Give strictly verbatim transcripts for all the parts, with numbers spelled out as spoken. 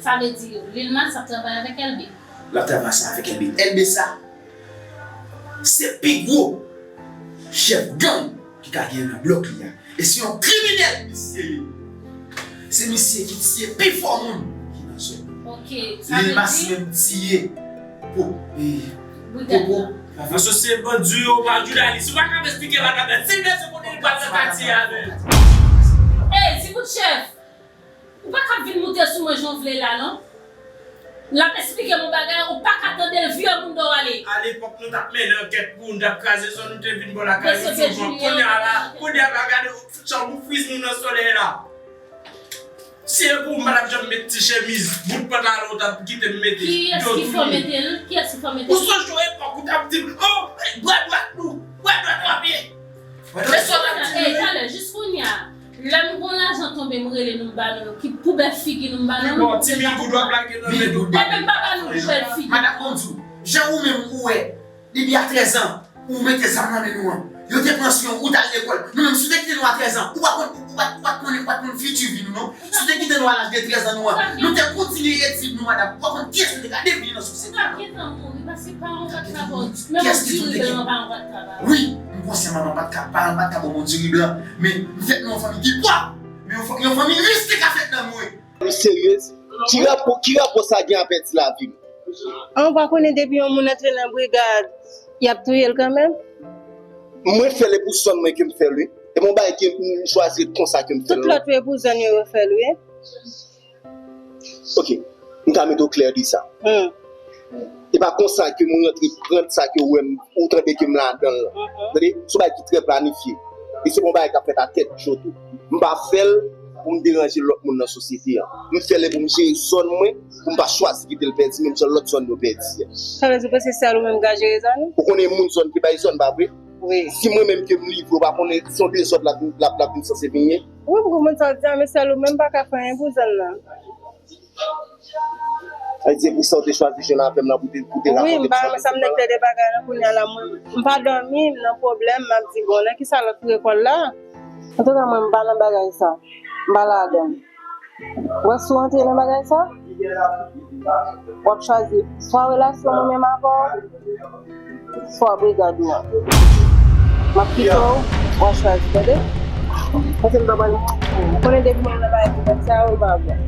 Sa vle di Lil Nas ap travay avèk L B. L ap travay ansanm avèk L B. L B sa, se pi gwo chèf gang ki ka genyen nan blòk li a. E se yon kriminèl misye ye. Se misye ki tiye pi fò moun ki nan zòn nan. Ok, sa vle di Lil Nas menm tiye po, e, Popo. Nan sosyete bandi yo, pa jounalis, ou pa ka esplike bagay la. Si mesye konnen li pral nan katye a menm. Ey, ti bout chèf! Ou pa ka vin moute sou mwen jan w vle la, non. L ap esplike m yon bagay, ou pa ka tande l, vire moun do w ale. Alepòk, nou t ap mennen ankèt pou nou t ap kraze zòn, nou te vin bò lakay nou souvan. Kounye a la, kounye a la, gade, jan ou friz nou nan solèy la. Si e pou ou, m pa t ap janm met ti chemiz, bout pantalon ou t ap kite m mete. Kiyès ki fè w mete l? Kiyès ki fè w mete l? Ou sonje yon epòk ou t ap di m, o, bra dwat nou, bra dwat w ap ye. Men sa w t ap di m. Ey, talè, jis kounye a, lè m gon lajan tonbe, m rele nou, m ba nou yo, ki poubèl figi nou, m ba nou yo. Bon, ti mil goud w ap lage nan men nou. Epi m pa ba nou poubèl figi. Madanm, bon, m di w, jan ou menm ou wè, depi a trèz an, ou mete zam nan men nou an. Yo te pran sou yon, ou t al lekòl. Nou menm, si w te kite nou a trèz an, ou pa konn, ou pa, ou pa t konnen, ou pa t konn fiti vi nou, non. Si w te kite nou a laj de trèz an nou an, nou te kontinye etid nou, madanm. Ou pa konn kiyès nou te ka devni nan sosyete a, non. Ou pa t gentan mouri, paske paran w pa t ka ba w. Menm yon diri blan, paran w pa t ka ba w. Wi, m konsyan manman pa t ka, paran pa t ka ban m yon diri blan, men m fèt nan yon fanmi ki pòv. Men yon fa-, yon fanmi rich te ka fèt nan mwen. Ou seryez? Ki rapò, ki rapò sa gen a pèdi lavi m? An, ou pa konnen depi yon moun antre nan brigad, y ap touye l kanmenm? Mwen fè l, e pou zòn mwen ke m fè l, wi. E m yon bagay ke m chwazi ret konsa ke m fè l, non. Tout lòt yo e pou zòn yo, yo fè l, wi. Ok, m ka mete w klè de sa. Hmm. E pa konsa ke m rantre pran sa ke w wè m, ou tande ke m ladan l lan. Mhm. Tande, se yon bagay ki trè planifye. E se pa yon bagay k ap fèt a tèt cho tou. M pa fè l pou m deranje lòt moun nan sosyete an. M fè l pou m jere zòn mwen, pou m pa chwazi kite l pèdi, menm jan lòt zòn yo pèdi a. Sa vle di w panse sèl ou menm k ka jere zòn ou? Ou konnen moun zòn ki bay zòn, pa vre? Wi. Si mwen menm ke m livre, ou pa konnen se yon dezòd l ap, l ap, l ap vin sanse vin ye? Wi, m konprann sa w di a, men sèl ou menm pa ka fè anyen pou zòn nan. Sa vle di se pou sa w te chwazi jwenn avè m nan pou te, pou te rakonte m sa. Wi, m pa renmen sa m nèk tande bagay lan kounye a la, mwen, m pa dòmi, m nan pwoblèm, m ap di, bon, nan kisa lòt rekòl la? Antouka, mwen, m pa nan bagay sa. M pa ladan l. Ou wè, si w antre nan bagay sa, w ap chwazi swa relasyon mwen menm avè w, swa brigad ou an. M ap kite w, w a chwazi, tande? Paske m pa pral, konnen depi mwen nan bagay ki fèt sa yo, m pa bon.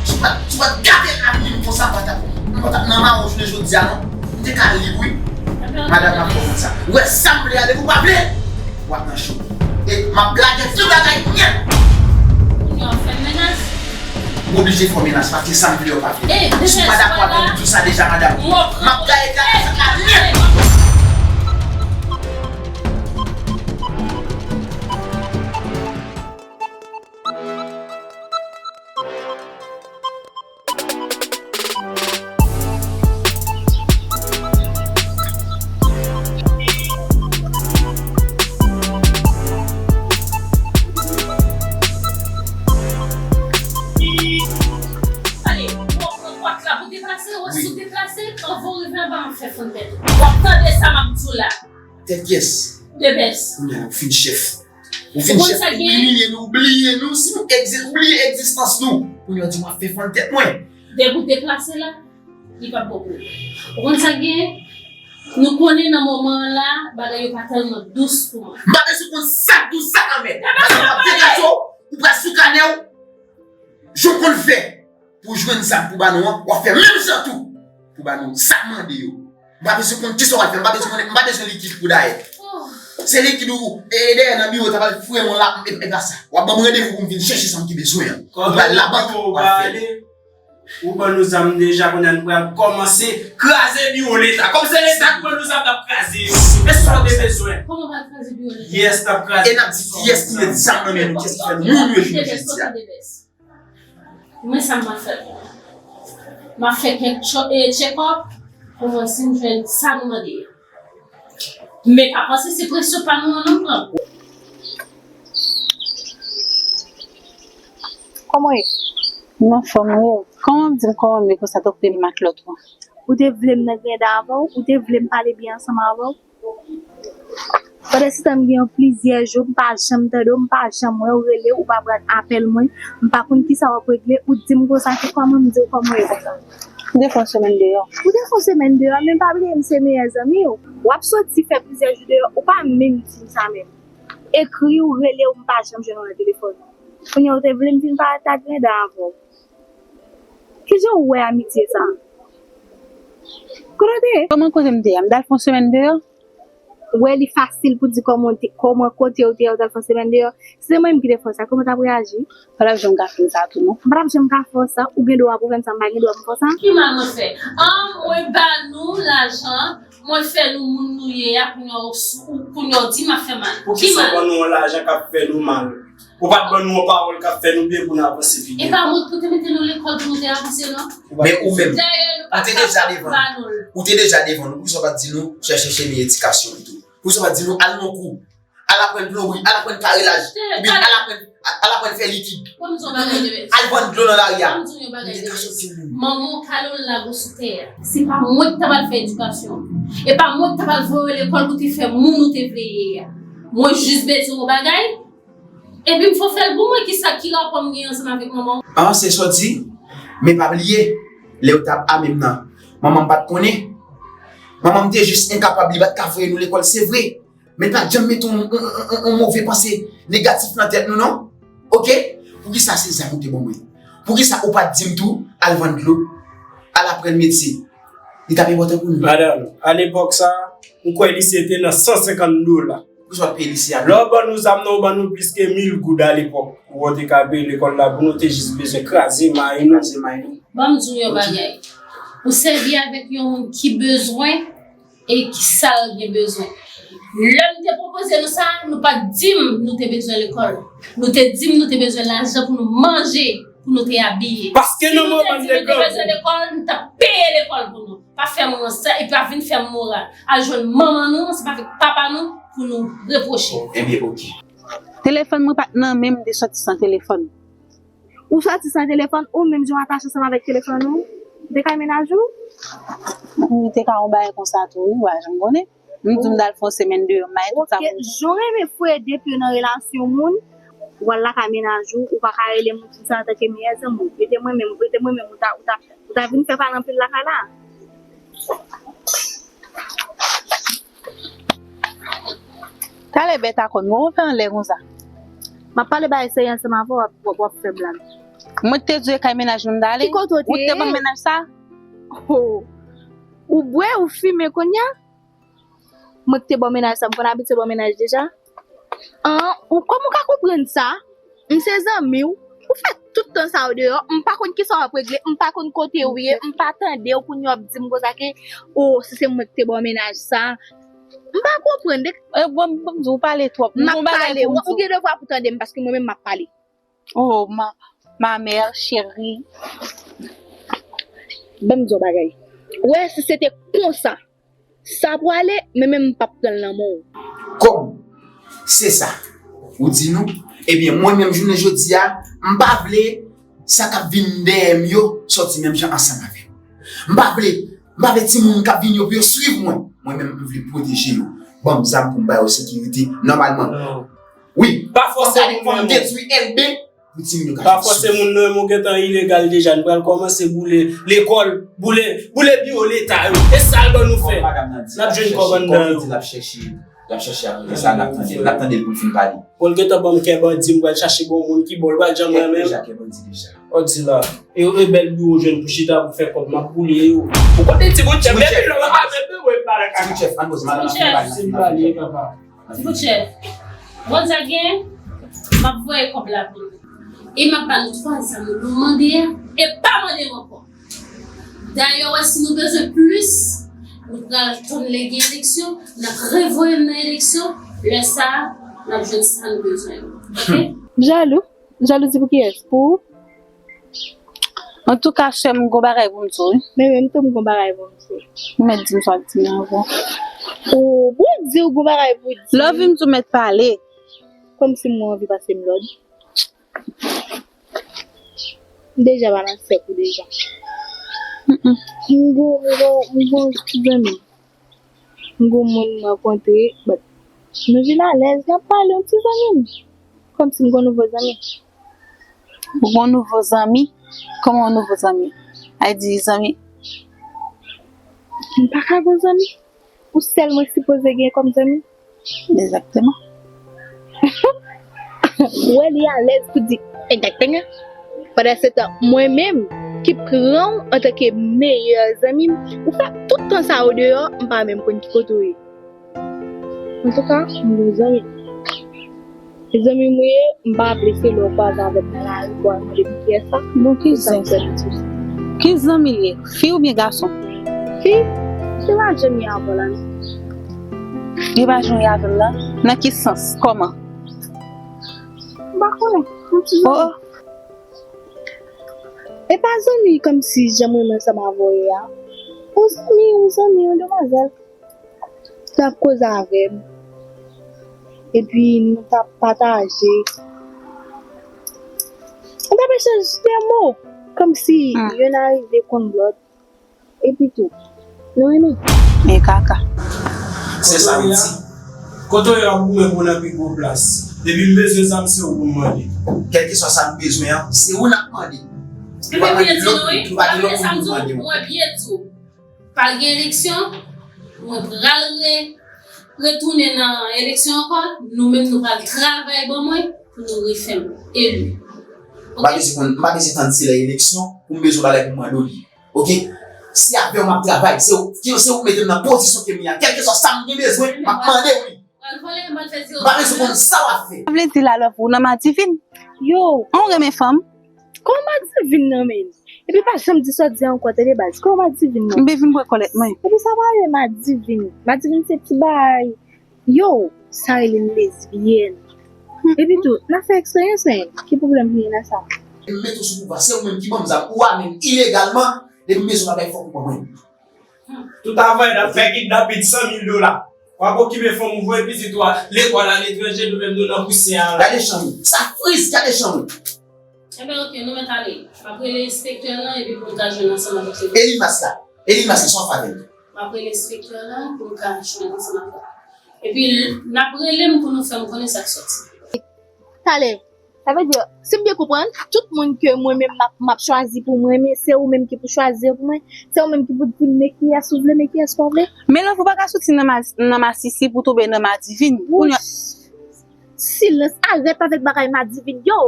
Si w pa t, si w pa t gate avni m konsa, m pa t ap, m pa t ap nan mawon jounen jodi a, non. M te ka lib, wi. Madanm, m ap konprann sa. Ou wè sa m vle a, depi w pa vle, w ap nan cho. E m ap lage tout bagay nèt. Kounye a w fè m menas. M oblije fè w menas paske sa m vle ou pa vle. Si w pa dakò avè m, m di w sa deja, madanm. M ap gaye kaka sa la nèt. Tande, w ap pran pòt la pou deplase, w ap sou deplase, anvan w rive anba, m ap fè fann tèt ou. W ap tande sa m ap di w la. Tèt yès. De bès. Kounye a, ou fin chèf. Ou fin chèf, ou imilye nou, ou bliye nou, si nou egzi-, ou bliye egzistans nou. Kounye a, w di, "M ap fè fann tèt mwen." Depi w deplase la, li p ap bon pou ou. Ou konn sa k genyen? Nou konnen nan moman an la, bagay yo pa tèlman dous pou mwen. M pa bezwen konn sa k dous, sa k anmè. Madanm, w ap degaje w, ou pral sou kanè w. Jan w konn fè pou jwenn sa pou ba nou an, w ap fè menm jan tou pou ba nou sa k mande yo. M pa bezwen konn kisa w al fè, m pa bezwen konnen, m pa bezwen likid pou dayè. Se likid ou, e, dèyè nan biwo, ta pral foure mwen la, e, e pa sa. W ap ban m randevou pou m vin chèche sa m ki bezwen an. Ou pral labank, w al fè. Ou ban nou zam deja, kounye a nou pral kòmanse kraze biwo Leta. Kòm se Leta ki ban nou zam, n ap kraze yo. E sa w te bezwen? Kòman w pral kraze biwo Leta? Yes, n ap kraze. E n ap di kiyès ki met zam nan men nou, kiyès ki fè moun yo vini jodi a. Men sa m ap fè pou ou. M ap fè kèk tcho-, eh, check up pou m wè si m jwenn sa nou mande a. Men pa panse se presyon pa nou an nou pran. Kòman w ye? M anfòm, wi. Kòman w di m kòman m ye konsa, tankou te m ak lòt ou? Ou te vle m nan griyen avè w? Ou te vle m pale byen ansanm avè w? Pandan se tan, m gen yon plizyè jou, m pa janm tande w, m pa janm wè w, rele w, ou pa pran apèl mwen. M pa konn kisa w ap regle, ou di m konsa, ki kòman m di w kòman w ye konsa? M te fè yon semèn deyò. Ou te fè yon semèn deyò, men pa bliye m se meyè zanmi w. W ap soti fè plizyè jou deyò, ou pa menm di m sa menm. Ekri w, rele w, m pa janm jwenn w nan telefòn. Kounye a ou te vle m vin pale ta griyen dan avè w. Kijan ou wè amitye sa? Kote w te ye? Kòman kote m te ye a? M t al fè yon semèn deyò. Ou wè li fasil pou di kòman w te, kòman kote w te ye a, ou t al fè yon semèn deyò. Si se mwen menm ki te fè w sa, kòman w t ap reyaji? Pa t ap janm ka fè m sa tou non. M pa t ap janm ka fè w sa, ou gen dwa pou fè m sa, m pa gen dwa pou fè w sa. Ki mal mwen fè? An, mwen ba nou lajan, mwen fè nou moun nou ye a, kounye a w sou, kounye a w di m ap fè mal. Poukisa w ban nou yon lajan k ap fè nou mal? Ou pa t ban nou yon pawòl k ap fè nou byen pou n avanse pi byen. E pa mwen ki te mete nou lekòl pou nou te avanse non. Men ou menm, ou te deja devan nou. Ou te deja devan nou. Poukisa w pa t di nou chèche chemen edikasyon pito? Poukisa w pa t di nou al nan kou, al aprann plonbri, al aprann karelaj, oubyen al aprann, al aprann fè likid, al vann dlo nan lari a? Ou te ka soti moun. Manman w ka lage w sou tè a. Se pa mwen ki ta pral fè edikasyon. E pa mwen ki ta pral voye w lekòl pou te fè moun ou te vle ye a. Mwen jis bezwen yon bagay. Epi m fò fè l pou mwen, kisa ki rapò m gen ansanm avèk manman w? An, se sa w di, men pa bliye, lè yo t ap ame m nan, manman m pa t konnen. Manman m te jis enkapab, li pa t ka voye nou lekòl, se vre. Men pa t janm mete yon, yon, yon, yon, yon move panse negatif nan tèt nou, non. Oke? Poukisa se zam ou te ban mwen? Poukisa ou pa t di m tou, al vann dlo, al aprann metye? Li t ap enpòtan pou nou. Madanm, alepòk sa, m kwè lise te nan san senkant dola. Poukisa w ap peye lise a? Lè w ban nou zam nan, ou ban nou plis ke mil goud alepòk. Pou w te ka peye lekòl la, pou nou te jis bezwen kraze may nou. Kraze may nou. Ban m di w yon bagay. Ou sèvi avèk yon moun ki bezwen e ki sa l gen bezwen. Lè m te pwopoze nou sa, nou pa t di m nou te bezwen lekòl. Nou te di m nou te bezwen lajan pou nou manje, pou nou te abiye. Paske nou moman de gran. Si nou te di nou te bezwen lekòl, nou t ap peye lekòl pou nou. Pa fè m ranse, epi pa vin fè m moral. Al jwenn manman nou ansanm avèk papa nou pou nou repwoche. Ebyen, oke. Telefòn mwen pa t nan men m, m te sòti san telefòn. Ou sòti san telefòn, ou menm jan w atache ansanm avèk telefòn ou? Ou te ka mennaj ou? Wi, te ka yon bagay konsa tou, wi, w pa janm konnen. M di w m t al fè yon semèn deyò, m bay tout sa pou ou. Oke, jan w renmen frede pye nan relasyon moun, w al lakay mennaj ou, ou pa ka rele moun sa antanke meyè zanmi w. Rete mwen menm, rete mwen menm, ou ta, ou ta, ou ta vin fè pale anpil lakay la. Talè bèt a kòn, bon, ou fè anlè konsa. M ap pale bagay serye ansanm avè w, w ap, w ap, w ap fè blag. Mwen te di w e kay mennaj nou m t ale. Ki kote w te ye? Ou te ban m mennaj sa? Oh. Ou bwè, ou fimen kounye a? Mwen ki te ba w mennaj sa, m konn abitye ba w mennaj deja? An, ou, kòman w ka konprann sa? M se zanmi w, ou fè tout tan sa yo deyò, m pa konn kisa w ap regle, m pa konn kote w ye, m pa tande w, kounye a w ap di m konsa ke, o, si se mwen ki te ba w mennaj sa. M pa konprann de. E, bon, bon, m di w pale twòp. M ap pale, ou gen devwa pou tande m, paske mwen menm m ap pale. Oh, ma, ma mère chérie. Ban m di w bagay. Ou wè, si se te konsa, sa pwale, men menm m p ap pran l nan men w. Kòm se sa ou di nou, ebyen, mwen menm jounen jodi a, m pa vle sa k ap vin dèyè m yo sòti menm jan ansanm avè m. M pa vle, m pa vle timoun k ap vin yo pou yo swiv mwen. Mwen menm, m vle pwoteje yo. Ban m zam pou m ba yo sekirite nòmalman. Wi, pa fòse moun nan detwi L B. Pa fòse moun nan, men w gentan ilegal deja. Nou pral kòmanse boule lekòl, boule, boule biwo leta yo. E sa l ban nou fè. N ap jwenn kòb anndan yo. L ap chèche, l ap chèche apre sa, n ap tande l, n ap tande l pou l fin pale. Bon, l gentan ban m kè bandi, m pral chache bon moun ki bon, l pral janm renmen m. Deja kè bandi deja. Ò di la, e, e bèl biwo jwenn pou chita pou fè kòb, m ap boule yo. Ou konnen ti bout chèf, depi lè w ap avè m, mwen m pa lakay. Ti bout chèf, ann poze, madanm ap fin pale, ap fin pale. Ti bout chèf, Gonzague, m ap voye kòb la pou nou. E m ap ba nou twa zam nou mande a, e pa mande m ankò. Dayè, w wè, si nou bezwen plis, nou pral tann lè gen eleksyon, n ap revoye m nan eleksyon, lè sa a, n ap jwenn sa nou bezwen yo. Oke? Jalou? Jalouzi pou kiyès? Pou ou? Antouka, sè m, m gon bagay pou m di w, wi. Men menm tou, m gon bagay pou m di w. Ou mèt di m sa w ap di m avan. O, bon, di w gon bagay pou w di. Lè w vin di w mèt pale. Kòmsi mwen anvi pase m lòd. M deja pa nan sèk ou deja. Mm, mm. M gon, m gon, m gon zanmi. M gon moun m rankontre, but Nou vin alèz, n ap pale yon ti zanmi m. Kòmsi m gon nouvo zanmi. Ou gon nouvo zanmi? Kòman yon nouvo zanmi? Ay di zanmi. M pa ka gon zanmi. Ou sèl mwen sipoze gen kòm zanmi. Egzakteman. Ou wè li alèz pou di egzakteman. Pandan se tan, mwen menm ki pran w antanke meyè zanmi m, ou fè tout tan sa yo deyò, m pa menm konn ki kote w ye. Antouka, m gon zanmi. E zanmi m ou ye, m pa apresye lè w kwaze avè m nan lari pou w al mande m kiyès sa. Bon, ki zanmi? Ki zanmi l ye? Fi oubyen gason? Fi, se pa janm ye avè w la, non. Li pa janm ye avè m nan? Nan ki sans? Kòman? M pa konnen. Yon ti zanmi. Oh, oh. E pa zanmi kòmsi jan mwen menm ansanm avè w ye a. Yon zanmi, yon zanmi, yon demwazèl. L ap koze avè m. Epi nou t ap pataje. Nou t ap echanj de mo. Kòmsi, hmm, youn arive konn lòt. Epi tou, nou renmen. Men kaka. Se sa m di. Kote w ye ap goumen pou w nan pi gwo plas. Depi m bezwen sa, m se ou pou m mande. Kèlkeswa sa m bezwen an, se ou n ap mande. Ou pa gen lòt, ou pa gen lòt moun pou mande w. Mwen byen di w. Pral gen eleksyon, mwen pral re-, retounen nan eleksyon ankò, nou menm nou pral travay ban mwen pou nou refè m eli. M pa bezwen konn, m pa bezwen tann se lè eleksyon pou m bezwen bagay pou m mande w li. Oke? Se avè w m ap travay, se ou, se ou k mete m nan pozisyon ke m ye a. Kèlkeswa sa m gen bezwen, m ap mande w li. M pa bezwen konn sa w ap fè. Sa vle di la lè pou w nan Madivin? Yo. An w renmen fanm? Kòman Madivin nan menm? Epi pa janm di sa w di a ankò, tande baz. Kòman Madivin nan? M byen vin pran kòlèt mwen. Epi sa pa ye Madivin. Madivin se ti bagay. Yo, sa rele lezyèn. Epi tou, n a fè eksperyans, men ki pwoblèm ki gen nan sa? M mete w sou pouvwa, se ou menm ki ban m zam, ou amenm ilegalman, depi m bezwen bagay fòk ou ban mwen. Tout travay n ap fè kidnapin san mil dola. W ap okipe fanm ou voye pitit ou a lekòl aletranje, nou menm nou nan pousyè a la. Gade chan ou. Sa friz, gade chan ou. Ebyen, oke, nou mèt ale. M ap rele enspektè lan epi pou l ka jwenn ansanm avèk li. Elimas la. Elimas la, se yon favè. M ap rele enspektè lan pou l ka jwenn ansanm avèk li. Epi, n ap rele m pou nou fè m konnen sa k sòti. Talè. Sa vle di, si m byen konprann, tout moun ke mwen menm m ap, m ap chwazi pou mwen renmen, se ou menm ki pou chwazi yo pou mwen, se ou menm ki pou di m men kiyès ou vle, men kiyès ou pa vle. Men lòt ou pa ka soti nan ma-, nan masisi pou tonbe nan madivin. Kounye a, silans, arèt avèk bagay madivin yo.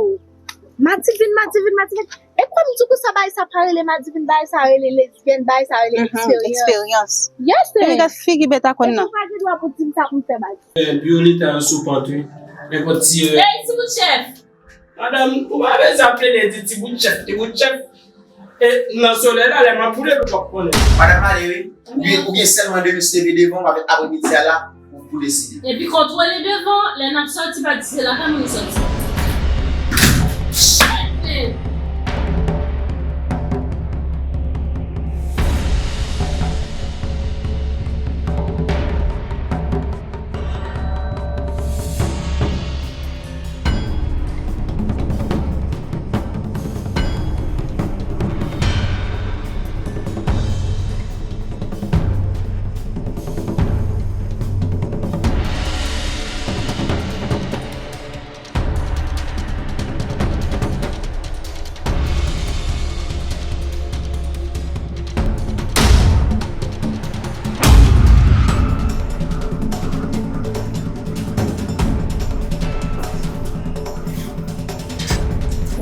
Madivin, madivin, madivin. E kòm di konsa bagay sa pa rele madivin, bagay sa rele lezyèn, bagay sa rele eksperyans. Eksperyans. Yes, sir. Epi gad figi bèt a kòn nan. Epi ou pa gen dwa pou di m sa pou m fè bagay. Biyolita yo sou pant wi. Nenpòt ti erè. Ey, ti bout chèf! Madanm, ou pa bezwen ap plede di ti bout chèf, ti bout chèf. E nan solèy la, lè m ap boule l, ou p ap konnen. Madanm ale wi. Ou gen, ou gen sèlman de minit leve devan, w ap apremidi a la, ou, ou deside. Epi kontwole devan, lè n ap sòti, pa di se lakay mwen nou sòti. Shit, man!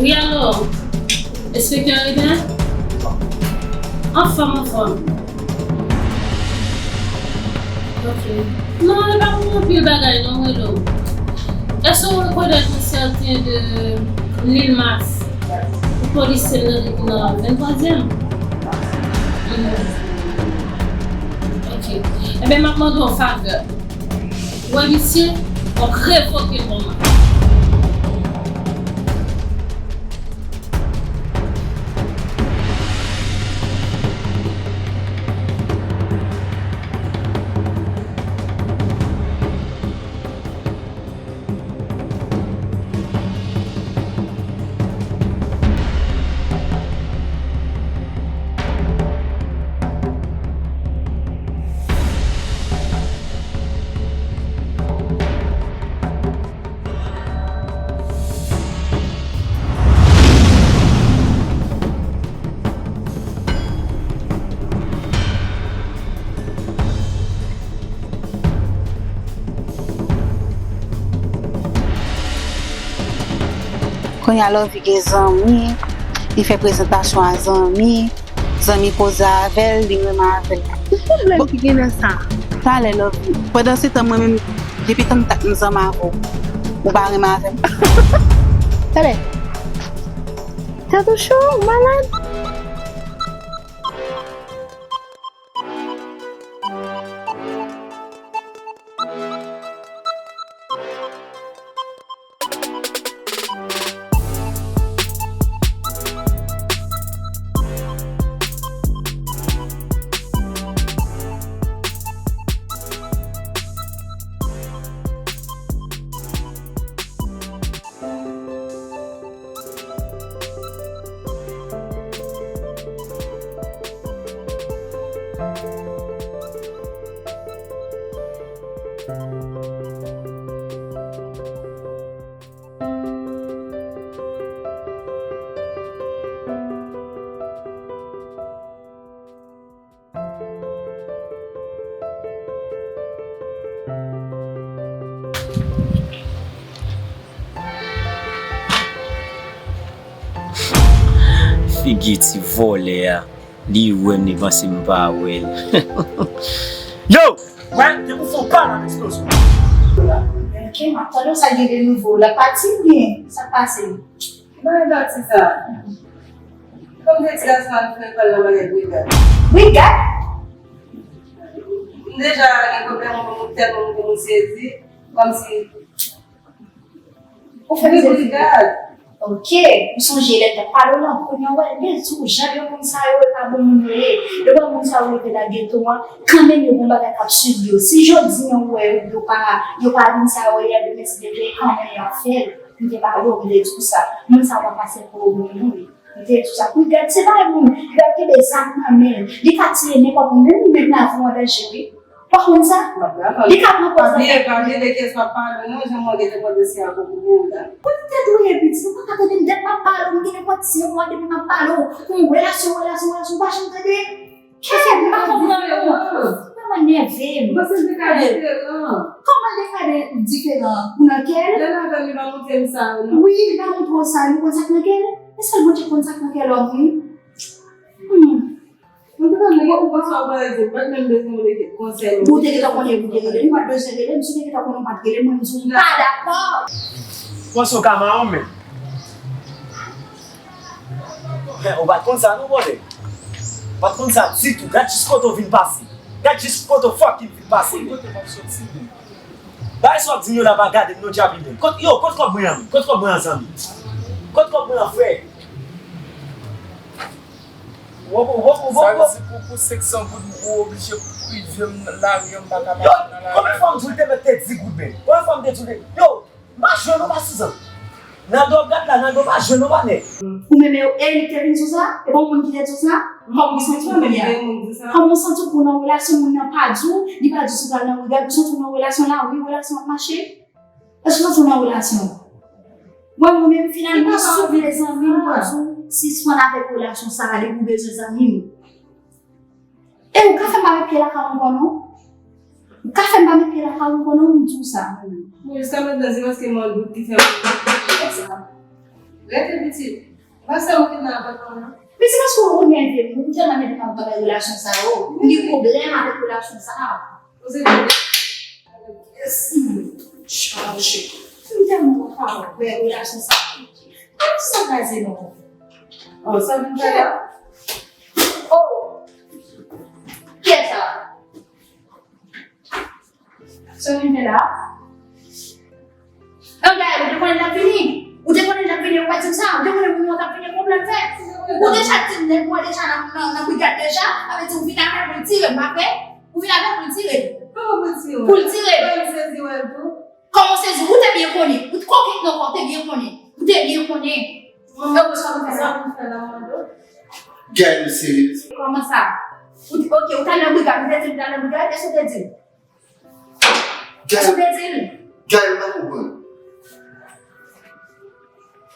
Wi, alo. Enspektè Rene? Anfòm, anfòm. Ok. Non, e pa pou anpil bagay non, mwen rele w. Èske w rekonèt yon sèten de Lil Mas? Yon polisye m tande ki nan venntwazyèm. Mhm. Ok. Ebyen, m ap mande w yon favè. Ou wè misye, w ap revoke l ban mwen. Kounye a Lovy gen zanmi, li fè prezantasyon a zanmi, zanmi koze avè l, li renmen avè l. Ki pwoblèm ki gen nan sa? Talè Lovy. Pandan se tan mwen menm, depi tan m t ap zanmi avè w, ou pa renmen avè m. Talè. Tèt ou cho, ou malad? Figi ti vòlè a, li wè m, li panse m pa wè l. Yo! Wè, te pou fon pa nan eksplozyon. Ok, m ap tande w, sa gen de nouvo. L ap pati oubyen sa k pase? Ki bagay pati sa? Kòm te di gason al fè kòl nan bagay brigad. Brigad? M deja gen pwoblèm, mwen tèlman mwen sezi, kòmsi ou fè m sezi. Brigad. Ok, ou sonje lè l t ap pale w lan, kounye a w wè l byen di w, jan yo moun sa yo, e pa bon moun yo ye. Yo pa moun sa yo leve nan geto a, kanmenm yo gen bagay k ap swiv yo. Si jodi a ou wè yo, yo pa, yo pa vin sa yo ye, demen si Dye vle, kanmenm y ap fè l. M te pale w, m te di w sa. Moun sa yo pa pase pou yo bon moun. M te di w sa. Pou gad, se pa yon moun. Li ap kenbe zam nan men l. Li ka tiye nenpòt moun. Menm ou menm lavi w an danje, wi. Ou pa konn sa? Li ka pran pòz la. Pa bliye, pa bliye de kiyès m ap pale non, jan mwen gentan pran dosye a pou ou la. Kote tèt ou ye, piti? Ou pa ka tande m, dèt m ap pale w, m gen nenpòt senk mwa depi m ap pale w. Pou relasyon, relasyon, relasyon, ou pa janm tande. Kè m pa konprann nou. Kòman nève m? Mwen se dekade diferan. Kòman dekade diferan? Ou nan kè l? Lè l avè m, li pa montre m sa yo, non. Wi, li pa montre w sa yo. Ou konn sa k nan kè l? E sèl Bondye k konn sa k nan kè lòm, wi. Hmm. Mwen te konn nèg ou konn sa w pral di, m pa t menm bezwen yon ekip konsèy. Ou te gentan konnen pou te rele. Ou pa t bezwen rele m. Si w te gentan konnen ou pa t rele m, mwen m di w m pa dakò. Panse w ka mawon, men. Ou pa t konn sa non, bòdè. Ou pa t konn sa ditou. Gad jis kote w vin pase. Gad jis kote w fucking vin pase. Kote w ap soti menm? Bagay sa w ap di m yo la pa gade m non, djab li menm. Kot, yo, kot kòb mwen an menm? Kot kòb mwen an, zanmi? Kot kòb mwen an, frè? Wopo, wopo, wopo. Sa vle di pou, pou senk san goud ou oblije prive m lari an, m pa ka mache nan lari an. Yo, konbyen fwa m di w te mèt te di goud menm? Konbyen fwa m te di w te, yo, m pa jwenn ou pa Sizàn. Nan dògad la, nan dògad pa jwenn ou pa nèg. Ou menm e, e li ki te vin di w sa? E pa yon moun ki te di w sa? Kòman w santi w menm la? Kòman w santi w pou w nan relasyon moun nan pa di w, li pa di w si w pral nan brigad, ou santi w nan relasyon la, wi, relasyon ap mache? Èske w santi w nan relasyon? Mwen, mwen menm, finalman, si w vle zanmi m, mwen di w, sispann avèk relasyon sa a, depi w bezwen zanmi m. E ou ka fè m pa met pye lakay ou ankò non. Ou ka fè m pa met pye lakay ou ankò non, m di w sa. Bon, jiska mentnan, se paske m an dout ki fè m fè sa. Rete pitit. Pa sa ou ki nan apatman nan. Men se paske ou nève m, ou tèlman nève m ap bagay relasyon sa yo. M gen pwoblèm avèk relasyon sa a. Ou se pwoblèm. Yes. Chaje. M tèlman pa wè relasyon sa a. Kòman sa kraze non? Oh, sa vin fè la? Oh! Kiyès sa? Sa w vin fè la? Ann Gaël, ou te konnen l ap vini? Ou te konnen l ap vini, ou pa di m sa? Ou te konnen moun yo t ap vini, pwoblèm fèt? Ou deja di m nèg mwen deja nan, nan, nan brigad deja, sa vle di ou vin avè l pou l tire m, pa vre? Ou vin avè l pou l tire m? Kòman pou l tire w? Pou l tire m. Mwen sezi wè l tou. Kòman w sezi? Ou te byen konnen. Ou t-, kokenn nan kò, ou te byen konnen. Ou te byen konnen. Mwen, mwen, sa pou fè la, mwen do. Gaël, ou serye? Kòman sa? Ou te, ok, ou t al nan brigad, ou te di m ou t al nan brigad, èske ou te di m? Gaël, èske ou te di m? Gaël, m pa konprann.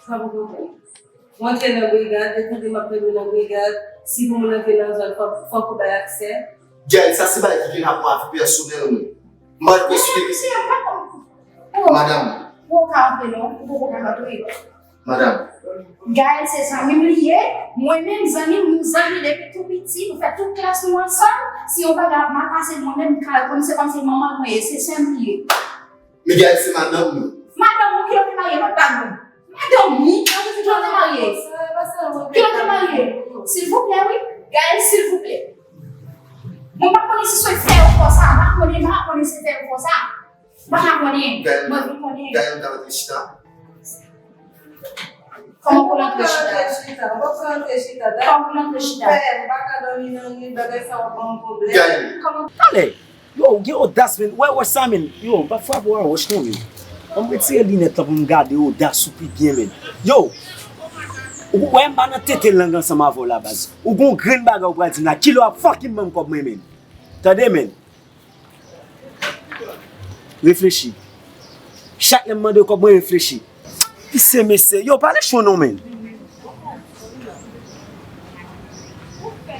Sa pou konprann. Ou antre nan brigad, e tande m ap tande w nan brigad, si pou moun antre nan zòn, fòk, fòk ou bay aksè. Gaël, sa se bagay ki gen rapò ak vi pèsonèl mwen. M pa t konsidere. Madanm. Ou ka antre non, ou poko ka antre. Madam. Gaël se zanmi m li ye. Mwen menm zanmi m, nou zanmi depi tou piti, nou fè tout klas nou ansanm. Si yon bagay ap mal pase mwen menm, m ka reponn se kòmsi manman l mwen ye, se sè m li ye. Men Gaël se madanm mwen. Madanm ou ki lè w te marye, pa t madanm ou. Madanm ou ki lè w te marye. Ki lè w te marye. Silvouplè wi. Gaël silvouplè. Mwen pa konnen si se fè yo fè sa, m pa konnen, m pa konnen si fè yo fè sa. M pa ka konnen. Mwen vin konnen. Gaël ta antre chita. Kòman pou l antre chita? Kòman pou l antre chita? Kòman pou l antre chita? Pè, m pa ka dòmi nan nwit, bagay sa w ap ban m pwoblèm. Kòman? Talè, yo, ou gen odas, men. Wè, wè sa, men. Yo, m p ap frape w a wòch, non, men. Ban m retire linèt lan pou m gade odas ou pi byen, men. Yo, ou wè m pa nan tete lang ansanm avè w la, baz. Ou gon grenn bagay ou pral di m la, kilè w ap fucking ban m kòb mwen, men. Tande, men. Reflechi. Chak lè m mande w kòb mwen reflechi. Mesye, mesye, yo pale cho non, men.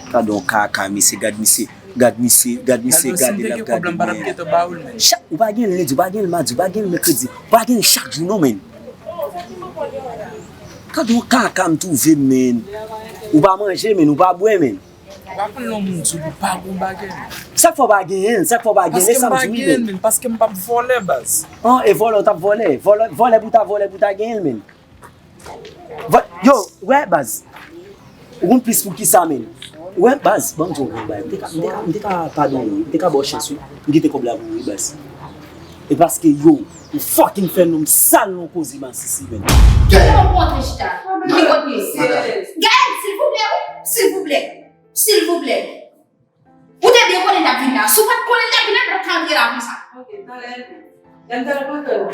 Gad yon kaka, mesye, gad misye, gad misye, gad misye, gade l ap gade mwen. Chak, ou pa gen lendi, ou pa gen madi, ou pa gen mèkredi, ou pa gen chak jou non, men. Gad yon kaka m twouve m, men. Ou pa manje, men, ou pa bwè, men. Ou pa konn lè yon moun di w li pa gon bagay, men. Sa k fè w pa genyen l? Sa k fè w pa genyen l? E sa m di w wi, men. Paske m pa genyen l, men. Paske m p ap vòlè, baz. An, e vòlè w t ap vòlè? Vòlè, vòlè pou w ta vòlè pou w ta genyen l, men. Vò-, yo, wè, baz. Ou konn plis pou kisa, men. Wè, baz, ban m di w yon bagay. M te ka, m te ka, m te ka padone w wi. M te ka ba w chans wi. M kite kòb la pou ou wi, baz. E paske yo, ou fucking fè nonm sal nan koze masisi, men. Kòman pou antre chita? Ki kote? Gaël, silvouplè, wi. Silvouplè. Silvouplè. Ou te byen konnen l t ap vin la. Si w pa t konnen l t ap vin la, m pa t ka antre la konsa. Ok, talè, lè m t al pran kè w,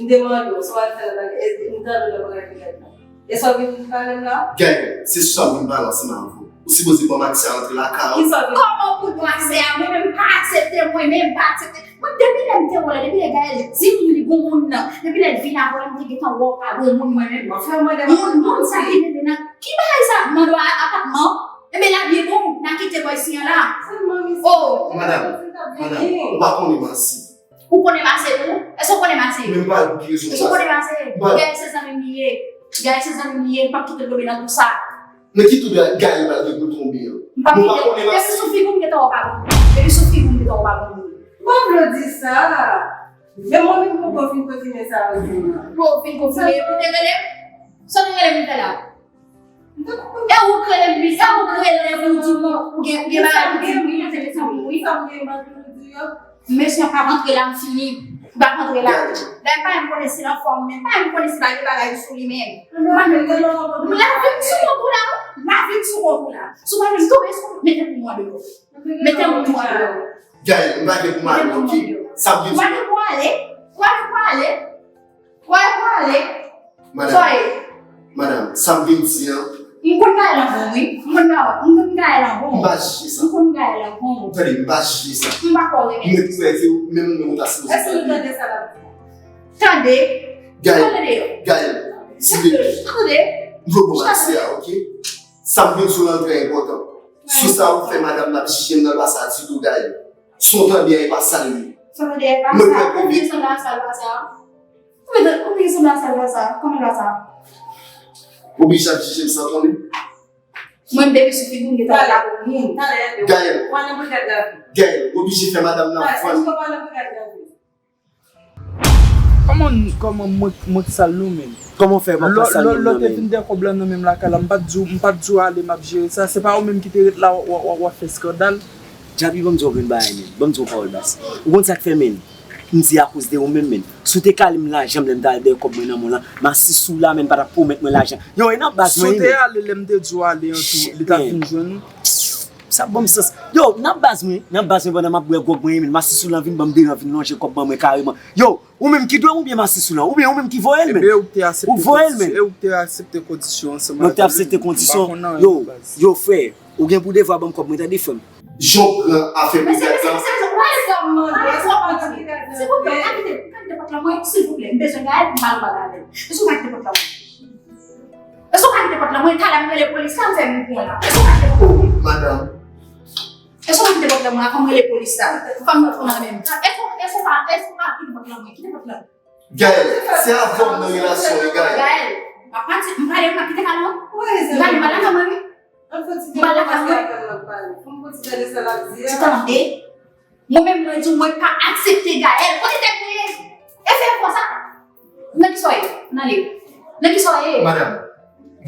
m te mande w, sa w al fè la, e m tande w nan bagay ki fèt la. E sa w vin pale m la? Gaël, se sou sa m vin pale ansanm avè w. Ou sipoze ban m aksè a antre lakay ou. Kòman pou l ban w aksè a? Mwen menm m pa aksepte, mwen menm m pa aksepte. Mwen depi lè m te wè w la, depi lè Gaël di m li gon moun nan, depi lè l vin avè w la, m te gentan wè w pa gon moun mwen menm. Moun, moun sa ki rele nan ki bagay sa? Mande w apatman? Ebyen l ap byen bon, n a kite bòy siyan la. Oh. Madanm, madanm, ou pa konnen m ansent. Ou konnen m ansent tou? Èske w konnen m ansent? Men m pa di rezon. Èske w konnen m ansent? Gaël se zanmi m li ye. Gaël se zanmi m li ye, m p ap kite l tonbe nan tou sa. Men ki tou Gaël pral gen pou l tonbe an? M p ap kite l. Depi sou figi w m gentan wè w pa bon. Depi sou figi w m gentan wè w pa bon. Ou pa vle w di sa. Men mwen menm poko fin konfime sa ou di m nan. Bon, ou fin konfime epi w te rele m? Sa w te rele m vin fè la? E ou k rele m vin, e ou k rele m pou w di m ou gen, ou gen bagay pou di m wi, ou te mete m wi. Sa m gen bagay pou di yo? Mesye an p ap antre la, m fini. Li p ap antre la. Dayè m pa menm konnen si l anfòm, men m pa menm konnen si pa gen bagay sou li menm. M pa menm konnen. Lavi m sou kont ou la wi. Lavi m sou kont ou la. Si w pa vle m tonbe sou ou, mete pou mwen deyò. Mete pou mwen deyò. Gaëlle, m pa gen pou m ale, oke? Sa m vin di. Ou pa gen pou w ale. Ou pa gen pou w ale. Ou pa gen pou w ale. Madam, madam, sa m vin di an. M konn Gaëlle anvan wi. M konn Gaëlle, m konn Gaëlle anvan. M pa jije sa. M konn Gaëlle anvan. Tande, m pa jije sa. M pa kwè w renmen. Mwen kwè se ou menm ou menm ou ta sipoze tande. Èske nou tande sa l ap di? Tande. Gaëlle, Gaëlle, silvouplè. Tande. M vle w ban m aksè a, oke? Sa m vin di w lan trè enpòtan. Sou sa ou fè madanm nan ap jije m nan l pa sa ditou, Gaëlle. Son tande a e pa sa l ye. Son tande a e pa sa. Ou bliye sanble a sa l pa sa. Ou bliye sanble a sa l pa sa. Kòman l pa sa? Ou oblije ap jije m san konnen? Mwen menm depi sou figi w m gentan wè l pa bon moun. Gaëlle. Gaëlle, ou oblije fè madanm nan vann. Kòman, kòman mwen, mwen k sal nou menm? Kòman w fè pa ka sal nou menm? Lè w te vin dèyè kòb la nan men m lakay la, m pa t di w, m pa t di w ale m ap jere sa. Se pa ou menm ki te ret la w ap fè eskandal. Djapi, ban m di w yon grenn bagay menm. Ban m di w yon pawòl baz. Ou konn sa k fè menm? M di akoz de ou menm menm. Si w te kale m lajan m lè m t al dèyè kòb mwen nan mòn lan, m asiste w la menm pa t ap pwomèt mwen lajan. Yo, e nan baz mwen wi menm. Si w te ale lè m te di w ale an tou, li t ap vin jwenn ou? Sa ban m sans. Yo, nan baz mwen, nan baz mwen pandan m ap bwè gwòg mwen, men m asiste w lan vin ban m deran, vin lonje kòb ban mwen kareman. Yo, ou menm ki dwe m oubyen m asiste w lan? Oubyen ou menm ki voye l, men? Ebyen, ou k te aksepte kondisyon, e ou k te aksepte kondisyon ansanm avè m. Mwen te aksepte kondisyon. Yo, yo, frè, ou gen pou devwa ban m kòb mwen, tande, frè m. Jan w pran afè brigad lan. Mesye, mesye, mesye, mesye, ou pale twòp manti. Silvouplè, ou ka kite, ou ka kite pòt lan mwen, silvouplè. M bezwen Gaëlle pou m pale yon bagay avè l. Mesye, ou ka kite pòt lan mwen. Èske w ka kite pòt lan? Mwen talè m rele polis la, m fè moun pran la. Èske w ka kite pòt lan? Oh, madanm. Èske w ka kite pòt lan mwen avan m rele polis la? Fò m pran nan men m. Èske, èske w ka, èske w ka kite pòt lan mwen? Kite pòt lan. Gaëlle, se avè w m nan relasyon wi, Gaëlle. Gaëlle, Pati, m prale, m ap kite kay la. M prale, m prale lakay mwen, wi. M prale lakay mwen. Ou tande? Mwen menm, mwen di w, mwen pa aksepte Gaël. Kote tèt mwen ye? E fè konsa. Nan kisa w ye? Nan li. Nan kisa w ye? Madam,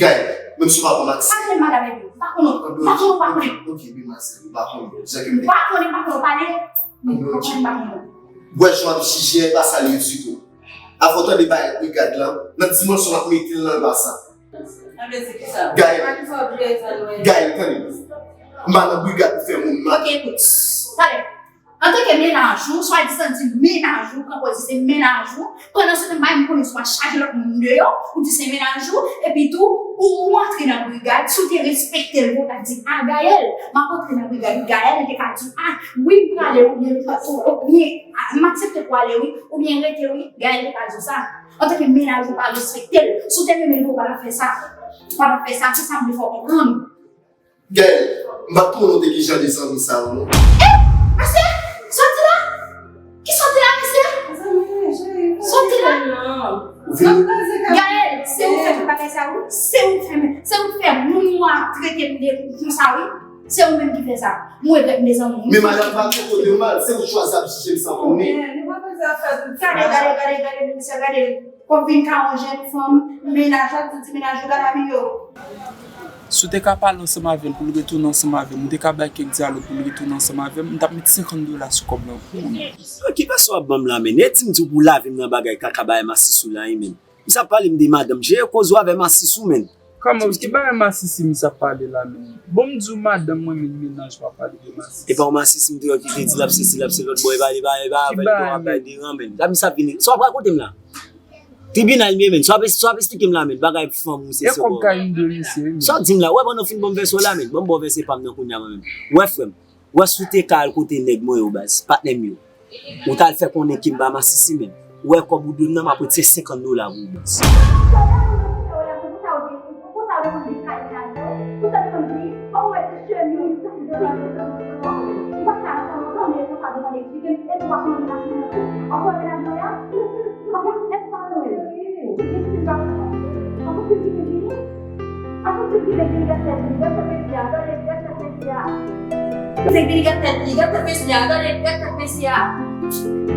Gaël, menm si w pa konn m aksepte. Pa rele m madam epi. Pa konn ou. Pa konn ou, pa konnen. Ok, wi, ma sè, m pa konnen. Jan ke m te. Pa konnen, pa konn ou, pale. Pa konnen, pa konnen. Wè, jan w ap jije, e pa sa l ye ditou. Avan w tande bagay brigad lan, nan dimansyon l ap mete l nan, l pa sa. Gaël, Gaël, tande. M pa nan brigad pou fè moun mal. Ok, kout. Tande. Antanke mennaj ou, swadizan di mennaj ou, kanpe w di se mennaj ou, pandan se tan m pa menm konnen si w pa chaje lòt moun deyò, ou di se mennaj ou, epi tou, ou, ou antre nan brigad, si w te respekte l, ou t ap di, a, Gaël, m ap antre nan brigad, Gaël te ka di, a, wi, m prale, oubyen, oubyen, a, m aksepte pou ale, wi, oubyen rete, wi, Gaël te ka di w sa. Antanke mennaj ou pa respekte l, si w te renmen l, ou pa t ap fè sa. Ou pa t ap fè sa, se sa m vle fè w konprann. Gaël, m pa t konnen w te gen jan de zanmi sa yo, non. Eh! Mesye! Sa w di la? Ki sa w di la, mesye? Sa w di la? Ou vin. Gaël, se ou fè tout bagay sa, wi. Se ou fè, se ou fè moun nwa trete m de konsa, wi. Se ou menm ki fè sa. Mwen regrèt m de zanmi w, wi. Men madanm pa trete w de mal, se ou chwazi ap jije m san konnen. Gade, gade, gade, gade, mesye, gade. Kòm vin ka yon jèn fanm, mennaj la, ti ti mennaj yo, gade abiye yo. Si w te ka pale ansanm avè l pou l retounen ansanm avè m, ou te ka bay kèk dyalòg pou l retounen ansanm avè m, m t ap met senkant dola sou kòb lan pou ou. Yo, ki pastè w ap ban m la, menn? E di m di w pou w lave m nan bagay kaka bagay masisi w la, wi, menn. Misye ap pale m de madanm, jere koze w avè masisi w, menn. Kòman, ki bagay masisi misye ap pale la, menn? Bon, m di w madanm mwen, menn, mennaj pa pale de masisi. E pa w masisi m te wè ki te di l ap sesi, l ap se lòt bò, e pa, e pa, e pa avè l ke w ap bay deran, menn. Sa misye ap vin, sa w ap rakonte m la? Tribinal m ye, menn. Sa w ap, sa w ap esplike m la, menn? Bagay fanm ou se. E kòb kay m dwe misye, wi, menn. Sa w di m la? Wè, pandan w fin ban m vèsè w la, menn. Ban m ba w vèsè pa m nan kounye a, mwen menm. Wè, frè m. Wè, si w te ka al kote nèg mwen yo, baz, patnè m yo. Ou t al fè konnen ke m pa masisi, menn. Ou wè kòb ou dwe m nan, m ap retire senkant dola pou ou, baz. Gade, gade tèt mesye a, gade tèt mesye a.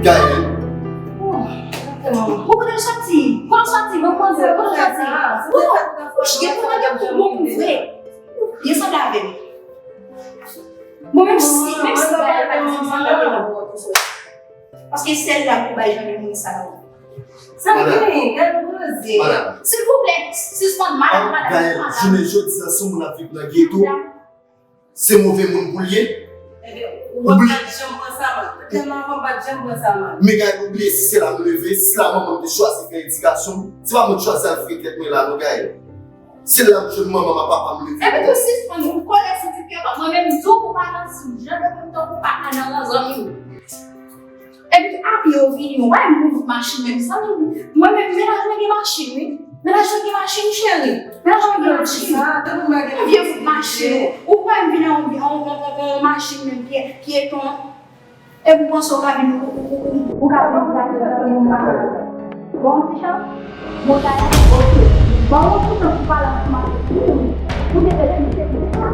Gaël. Bon, kote l soti? Kote l soti? Bon, kote l soti? Ou, ou, ou, gen pou mwen gen pou bon pou vre. Li sanble avè m. Bon, menm si, menm si Gaël pa di m sa, Gaël pa di m sa. Paske sèl la pou bay jan de moun sa yo. Sa k genyen? Gade poze. Silvouplè, sispann, madanm, madanm, madanm. Jounen jodi a, si yon moun ap viv nan geto, se move moun pou l ye. Ebyen, ou pa t janm pran sa mal. Tèlman avan, ou pa t janm pran sa mal. Men Gaël, ou bliye si se la m leve, si se la manman m te chwazi fè edikasyon m, se pa mwen k chwazi al fre tèt mwen la non, Gaël. Se la m jwenn manman m ak papa m leve. Epi tou sispann, ou kole sou ti pye pa mwen menm, di w pou pa nan sou jan de moun tankou papa nan zanmi w. Epi tou apye yo vini, ou pa wè m pou bout machin menm, zanmi m. Mwen menm, mennaj mwen gen machin, wi. Mennaj mwen gen machin, cheri. Mennaj mwen gen machin. Vye bout machin. Ou pa wè m vin an, an, an, an, an machin menm, pye, pyeton. Epi w panse w ka vin, ou, ou, ou, ou, ou ka vin ankouraje zanmi w pa. Bon, ti chans. Bon, sa, oke. Bon, ou kontan pou pale ansanm avèk ou. Ou te vle di se pou sa.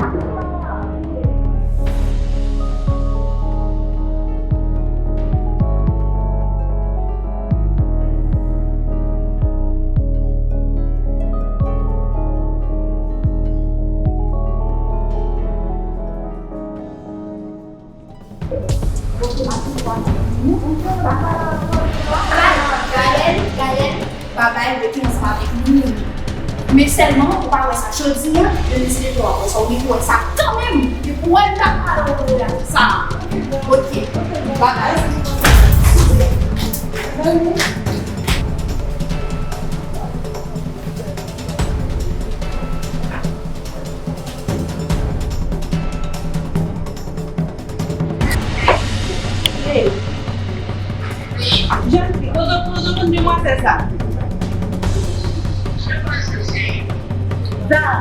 Gaël, Gaël, pa bay rete ansanm avèk moun. Men sèlman, ou pa wè sa jodi a, demen se depi w ap wè sa, ou gen pou wè sa kanmenm. Depi w wè m t ap pale w de la sa. Ok, babay. Hey. Jèn fi, kote, kote w konn demwazèl sa? Sa,